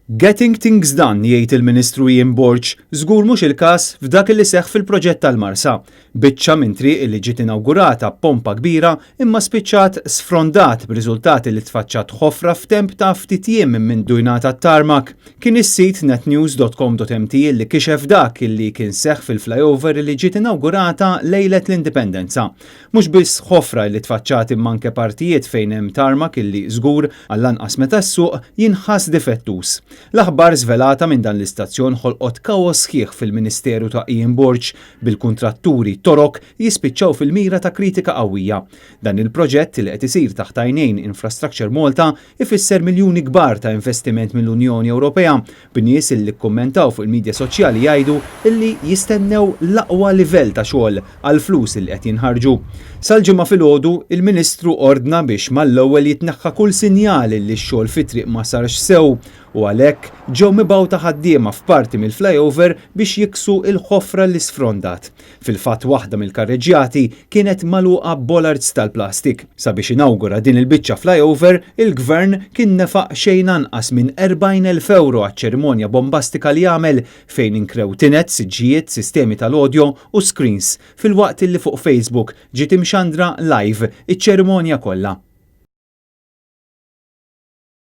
Getting things done, jgħid il-Ministru Ian Borg, żgur mhux il-każ f'dak li seħħ fil-proġett tal-Marsa. Biċċa minn triq li ġiet inawgurata b'pompa kbira imma spiċċat sfrondat b'riżultati li tfaċċat ħofra f'temp ta' ftit jiem minn mindu jingħata t-tarmac. Kien is-sit netnews.com.mt li kixef dak li kien seħħ fil-flyover li ġiet inawgurata lejlet l-Indipendenza. Mhux biss ħofra li tfaċċat imma anke partijiet fejn hemm tarmac illi żgur għall-anqas meta ssuq jinħass difettuż. L-aħbar żvelata minn dan l-istazzjon ħolqot kaos sħiħ fil-Ministeru ta' Ian Borg bil-kuntratturi Torok jispiċċaw fil-mira ta' kritika qawwija. Dan il-proġett li qed isir taħt għajnejn Infrastructure Malta ifisser miljuni kbar ta' investiment mill-Unjoni Ewropea b'nies illi kkummentaw fuq il-midja soċjali jgħidu illi jistennew l-aqwa livell ta' xogħol għall-flus illi qed jinħarġu. Sal-Ġimgħa filgħodu, il-Ministru ordna biex mal-ewwel jitneħħa kull sinjal illi x-xogħol fit-triq ma sarx sew u għalhekk ġew mibgħuta ħaddiema f'parti mill-flyover biex jiksu l-ħofra li sfrondat. Fil-fatt waħda mill-karreġġjati kienet magħluqa b'bollards tal-plastik. Sabiex inawgura din il-biċċa flyover, il-Gvern kien nefaq xejn anqas minn 40,000 ewro għaċ-ċerimonja bombastika li għamel fejn inkrew tined, siġġijiet, sistemi tal-audio u screens filwaqt li fuq Facebook ġiet imxandra live iċ-ċerimonja kollha.